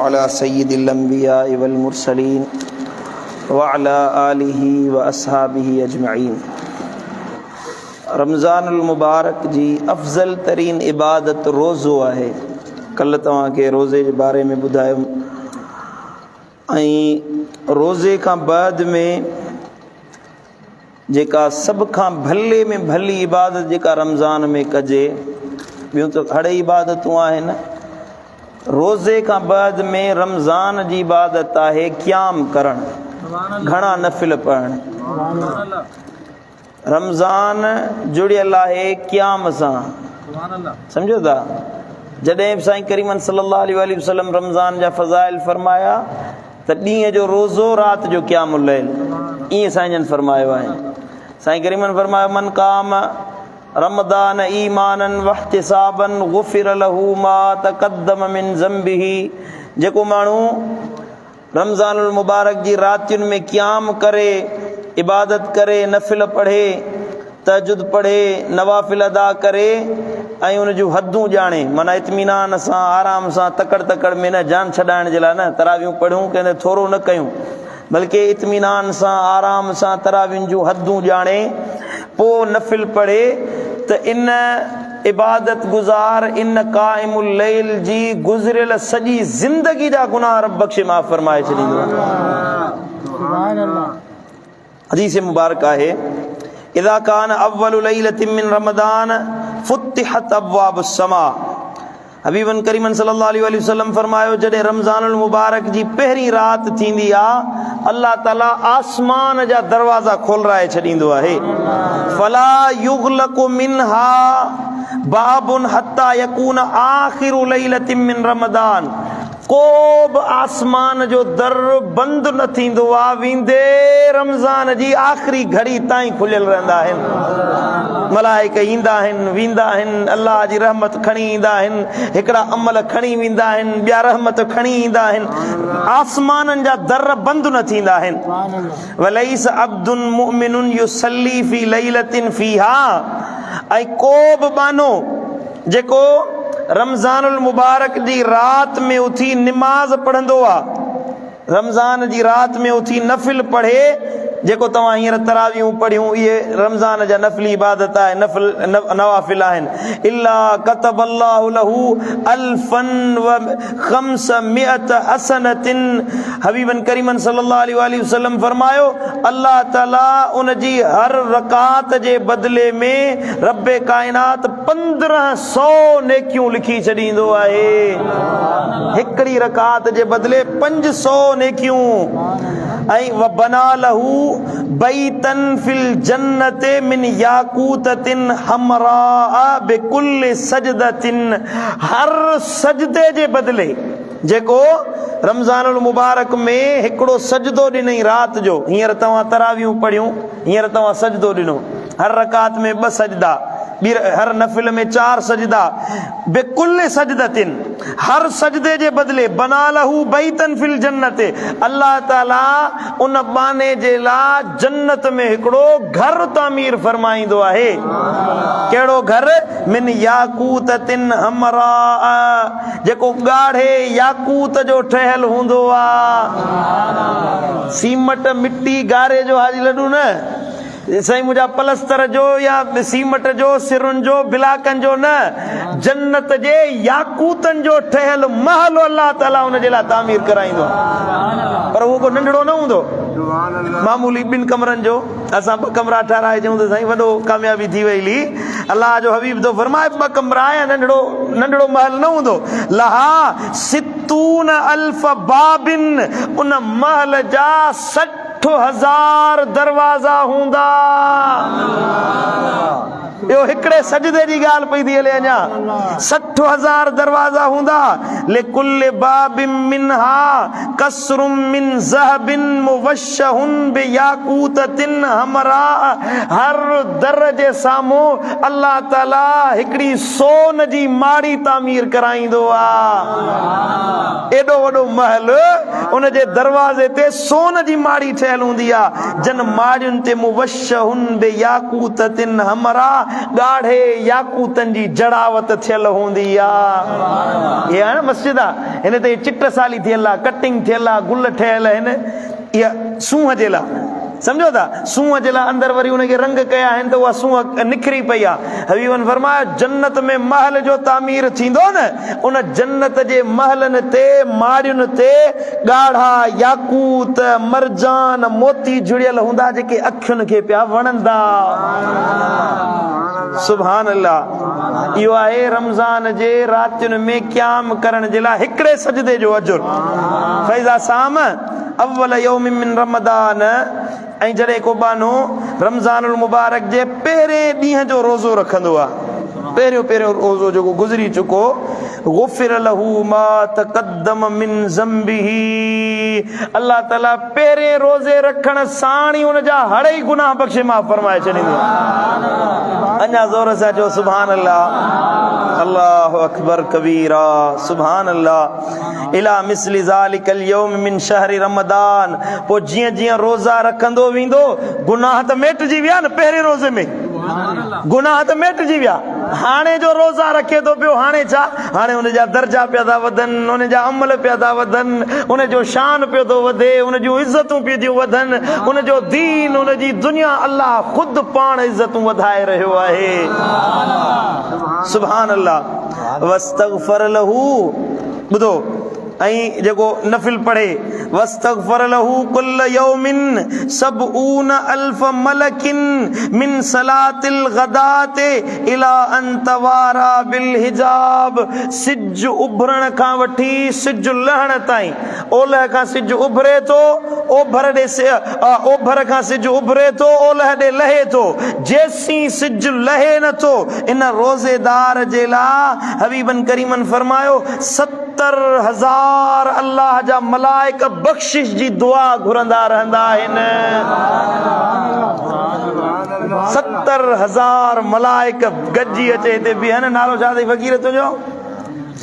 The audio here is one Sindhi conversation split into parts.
علي سيد الانبياء والمرسلين وعلي آله واصحابه اجمعين رمضان المبارڪ جي افضل ترين عبادت روزو آهي ڪل توهان کي روزي جي باري ۾ ٻڌايم ۽ روزي کان بعد ۾ جيڪا سڀ کان ڀلي ۾ ڀلي عبادت جيڪا رمضان ۾ ڪجي، ٻيون ته هڙئي عبادتون آهن، روزي کان بعد ۾ رمضان جي عبادت آهي قيام ڪرڻ، گهڻا نفل پڙهڻ. رمضان جڙيل آهي قيام سان، سمجهو ٿا؟ جڏهن به سائين ڪريمن صلي الله عليه وآله وسلم رمضان جا فضائل فرمايا ته ڏينهن جو روزو رات جو قيام الليل ائين سائين جن فرمايو آهي سائين ڪريمن فرمايو من قام رمضان ايمانا واحتسابا غفر له ما تقدم من ذنبه جيڪو ماڻهو رمضان المبارڪ جي راتين ۾ قيام ڪري عبادت ڪري نفل پڙهي تهجد پڙهي، نوافل ادا ڪري ۽ ان جون حدون ڄاڻي، معنيٰ اطمينان سان، آرام سان، تڪڙ تڪڙ ۾ نه، جان ڇڏائڻ جي لاء نه، تراويحون پڙهيون ڪنهن تي ٿورو نه ڪيون، بلڪه اطمينان سان، آرام سان تراويحن جون حدون ڄاڻي، پوء نفل پڙهي ته ان عبادت گذار، ان قائم الليل جي گذريل سڄي زندگي جا گناهه رب بخشي معاف فرمائي ڇڏيندو آهي. حديث مبارڪ آهي، اذا ڪان اول ليلة من رمضان فتحت ابواب السماء حبيبن ڪريمن صلي الله عليه وآله وسلم فرمايو جڏهن رمضان المبارڪ جي پهرين رات ٿيندي آ الله تعالي آسمان جا دروازا کولرائي ڇڏيندو آهي فلا يغلق منها باب حتى يكون آخر ليلة من رمضان ڪو به آسمان جو در بند نه ٿيندو آ، ويندي رمضان جي آخري گهڙي تائين کليل رهندا آهن. ملائڪ ايندا آهن، ويندا آهن، الله جي رحمت کڻي ايندا آهن، هڪڙا عمل کڻي ويندا آهن، ٻيا رحمت کڻي ايندا آهن. آسمانن جا در بند نه ٿيندا آهن. وليس عبد مؤمن يصلي في ليلة فيها ۽ ڪو به ٻانهو جيڪو رمضان المبارڪ جي رات ۾ اٿي نماز پڙهندو آ، رمضان جي رات ۾ اٿي نفل پڙهي، جيڪو توهان هينئر تراويحون پڙهيون اهي رمضان جا نفلي عبادت آهي، نفل نوافل آهن، الا ڪتب الله له الفا و خمس مئة حسنة حبيبن ڪريمن صلي الله عليه واٰله وسلم فرمايو، الله تعالي ان جي هر رڪعت جي بدلي ۾ رب ڪائنات 15 سو نيڪيون لکي ڇڏيندو آهي. هڪڙي رڪعت جي بدلي 500 نيڪيون ۽ وبنا له بيتا في الجنة من ياقوتة حمراء بڪل سجدة هر سجدي جي بدلي جيڪو رمضان المبارڪ ۾ هڪڙو سجدو ڏنئي رات جو، هينئر توهان تراويحون پڙهيون، هينئر توهان سجدو ڏنو، هر رڪعت ۾ ٻه سجدا، ٻي هر نفل ۾ چار سجدا، بڪل سجدة هر سجدي جي بدلي، بنا له بيتا في الجنة الله تعالي ان ٻانهي جي لا جنت ۾ هڪڙو گهر تعمير فرمائيندو آهي، ڪهڙو گهر؟ من ياقوتة حمراء جيڪو ڳاڙهي ياقوت جو ٺهيل هوندو آ. سيمٽ مٽي گاري جو حاجي لڏو نه سائين منهنجا پلستر جو يا سيمٽ جو سرن جو بلاڪن جو نه جنت جي ياقوتن جو ٺهيل محل الله تعالي ان جي لاء تعمير ڪرائيندو آ پر اهو ڪو ننڍڙو نه هوندو معمولي ٻن ڪمرن جو اسان ٻه ڪمرا ٺهرائي چئون ته سائين وڏو ڪاميابي ٿي وئي لي الله جو حبيب ٿو فرمائي ٻه ڪمرا يا ننڍڙو ننڍڙو محل نه هوندو لها ستون الف باب ان محل جا 60 هزار دروازا هوندا اهو هڪڙي سجدي جي ڳالهه پئي ٿي هلي اڃا 60 هزار دروازا هوندا لڪل باب منها قصر من ذهب موشح بياقوتة حمراء هر در جي سامهون الله تعالي هڪڙي سون جي ماڙي تعمير ڪرائيندو آ. ايڏو وڏو محل ان جي دروازي تي سون جي ماڙي ٺهيل هوندي آ جن ماڙين تي موشح بياقوتة حمراء. ڳاڙهي ياقوتن جي جڙاوت ٿيل هوندي آ. هي آهي نه مسجد آ، هن تي چٽ سالي ٿيل آ، ڪٽنگ ٿيل آ، گل ٺهيل آهن، اها سونهن جي لاء. سمجهو ٿا؟ سونهن جي لاء اندر وري ان کي رنگ ڪيا آهن ته اها سونهن نکري پئي آ. حبيبن فرمايو، جنت ۾ محل جو تعمير ٿيندو نه، ان جنت جي محلن تي، ماڙين تي، ڳاڙها ياقوت، مرجان، موتي جڙيل هوندا جيڪي اکين کي پيا وڻندا. سبحان الله. اهو آهي رمضان جي راتين ۾ قيام ڪرڻ جي لاء هڪڙي سجدي جو اجر. فاذا صام اول يوم من رمضان ۽ جڏهن ڪو ٻانهو رمضان المبارڪ جي پهرين ڏينهن جو روزو رکندو آهي، پهريون پهريون روزو جيڪو گذري چڪو، غفر له ما تقدم من ذنبه، الله تعالي پهرين روزي رکڻ ساڻ ئي ان جا هڙئي گناهه بخشي معاف فرمائي ڇڏيندو. اڃا زور سان چئو سبحان الله، الله اڪبر ڪبيرا، سبحان الله. الي مثل ذلک اليوم من شهر رمضان پوء جيئن جيئن روزا رکندو ويندو گناهه ته ميٽجي ويا نه پهرين روزي ۾ گناهه ته ميٽجي ويا هاڻي جو روزا رکي ٿو پيو هاڻي ڇا هاڻي ان جا درجا پيا ٿا وڌن ان جا عمل پيا ٿا وڌن ان جو شان پيو ٿو وڌي ان جون عزتون پيون ٿيون وڌن ان جو دين ان جي دنيا الله خود پاڻ عزتون وڌائي رهيو آهي سبحان الله واستغفر له ٻڌو ۽ جيڪو نفل پڙهي واستغفر له كل يوم سبعون الف ملڪ من صلاة الغداة الى ان توارى بالحجاب سج اڀرڻ کان وٺي سج لهڻ تائين اولهه کان سج اڀري ٿو اوڀر ڏي اوڀر کان سج اڀري ٿو اولهه ڏي لهي ٿو جيسين سج لهي نه ٿو ان روزيدار جي لاء حبيبن ڪريمن فرمايو، 70,000 الله جا ملائڪ بخشش جي دعا گهرندا رهندا آهن. 70,000 ملائڪ گڏجي اچي هتي بيهن. نالو ڇا اٿئي فقير تنهنجو؟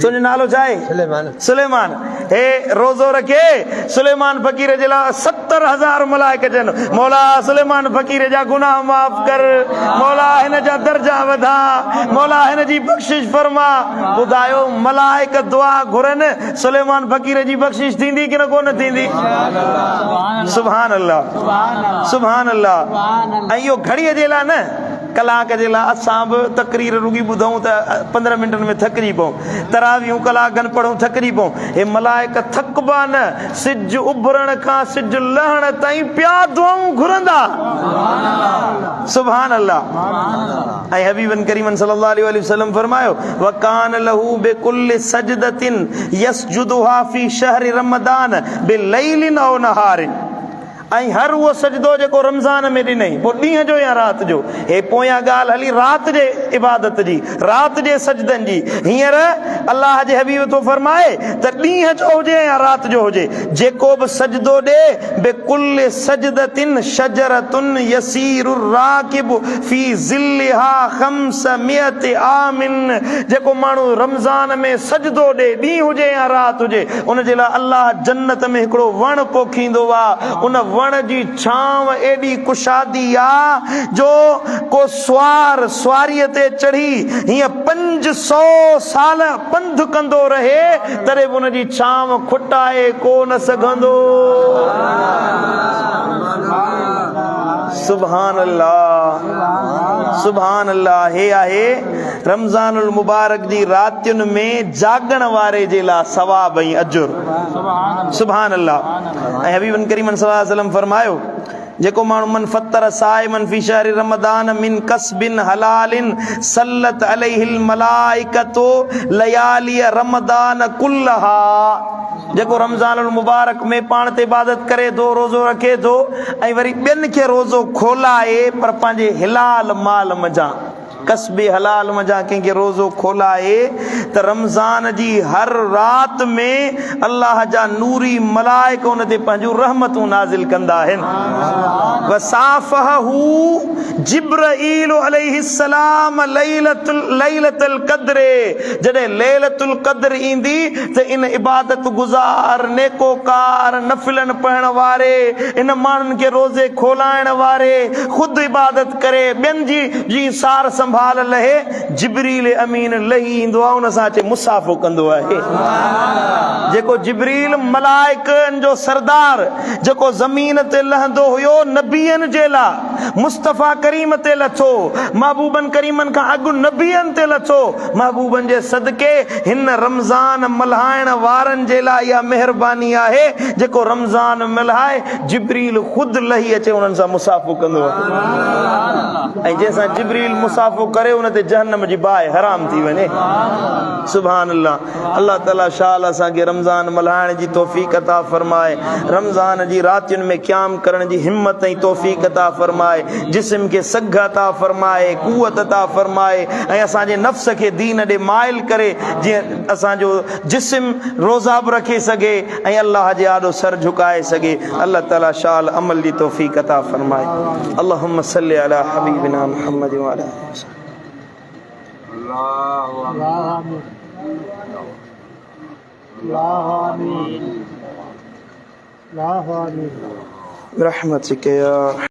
تنهنجو نالو ڇا آهي؟ سليمان. سليمان هي روزو رکي سليمان فقير جي لاء 70,000 ملائڪ چون مولا سليمان فقير جا گناهه معاف ڪر، مولا هن جا درجا وڌا، مولا هن جي بخشش فرما. ٻڌايو ملائڪ دعا گهرن سليمان فقير جي بخشش ٿيندي ڪي نه ڪونه ٿيندي؟ سبحان الله سبحان الله. ۽ اهو گهڙيء جي لاء نه ڪلاڪ جي لاء اسان به تقرير رڳي ٻڌون ته 15 منٽن ۾ ٿڪجي پئون، تراويحون ڪلاڪ کن پڙهون ٿڪجي پئون، هي ملائڪ ٿڪبا نه، سج اڀرڻ کان سج لهڻ تائين پيا دعائون گهرندا. سبحان الله. ۽ حبيبن ڪريمن صلي الله عليه وآله وسلم فرمايو، وڪان له بڪل سجدة يسجدها في شهر رمضان بليل او نهار. ۽ هر اهو سجدو جيڪو رمضان ۾ ڏنئي، پوء ڏينهن جو يا رات جو. هي پويان ڳالهه هلي رات جي عبادت جي، رات جي سجدن جي. هينئر الله جي حبيب ٿو فرمائي ته ڏينهن جو هجي يا رات جو هجي، جيڪو به سجدو ڏي، بڪل سجدة شجرة يسير الراڪب في ظلها خمسمئة عام، جيڪو ماڻهو رمضان ۾ سجدو ڏي، ڏينهن هجي يا رات هجي، ان جي لاء الله جنت ۾ هڪڙو وڻ پوکيندو آ، ان وڻ جي ڇانو ايڏي ڪشادي آ جو ڪو سوار سواريء تي چڙهي هيئن 500 سال پنڌ ڪندو رهي تڏهن به ان جي ڇانو کٽائي ڪو نه سگهندو. سبحان الله سبحان الله هي آهي رمضان المبارڪ جي راتين ۾ جاڳڻ واري جي لاء ثواب ۽ اجر. سبحان الله. ۽ حبيب ڪريم صلي الله عليه وسلم فرمايو، جيڪو ماڻهو من فطر صائما في شهر رمضان من ڪسب حلال صلت عليه الملائڪة ليالي رمضان كلها، جيڪو رمضان المبارڪ ۾ پاڻ تي عبادت ڪري ٿو، روزو رکي ٿو ۽ وري ٻين کي روزو کولائي پر پنهنجي حلال مال منجهان، ڪسب حلال منجهان ڪنهن کي روزو کولائي ته رمضان جي هر رات ۾ الله جا نوري ملائڪ ان تي پنهنجون رحمتون نازل ڪندا آهن. وصافحه جبرئيل عليه السلام ليلة القدر جڏهن ليلة القدر ايندي ته ان عبادت گذار، نيڪوڪار، نفلن پڙهڻ واري، ان ماڻهن کي روزي کولائڻ واري، خود عبادت ڪري ٻين جي جي سار سنڀال. سنڀال لهي، جبريل امين لهي ايندو آهي ان سان اچي مصافحو ڪندو آهي. جيڪو جبريل ملائڪن جو سردار جيڪو زمين تي لهندو هيو نبين جي لا مصطفيٰ ڪريم تي لٿو، محبوبن ڪريمن کان اڳ نبين تي لٿو، محبوبن جي صدقي هن رمضان ملهائڻ وارن جي لاء اها مهرباني آهي جيڪو رمضان ملهائي جبريل خود لهي اچي انهن سان مصافحو ڪندو آهي ۽ جنهن سان جبريل مصافحو ڪري ان تي جهنم جي باهه حرام ٿي وڃي. سبحان الله الله تعالي شال اسان کي رمضان ملهائڻ جي توفيق عطا فرمائي رمضان جي راتين ۾ قيام ڪرڻ جي همت ۽ توفيق عطا فرمائي جسم کي سگهه عطا فرمائي قوت عطا فرمائي ۽ اسان جي نفس کي دين ڏي مائل ڪري جيئن اسان جو جسم روزا به رکي سگهي ۽ الله جي آڏو سر جهڪائي سگهي الله تعالي شال عمل جي توفيق عطا فرمائي اللهم صل علي حبيبنا محمد وعلي آله وصحبه. برحمتك يا.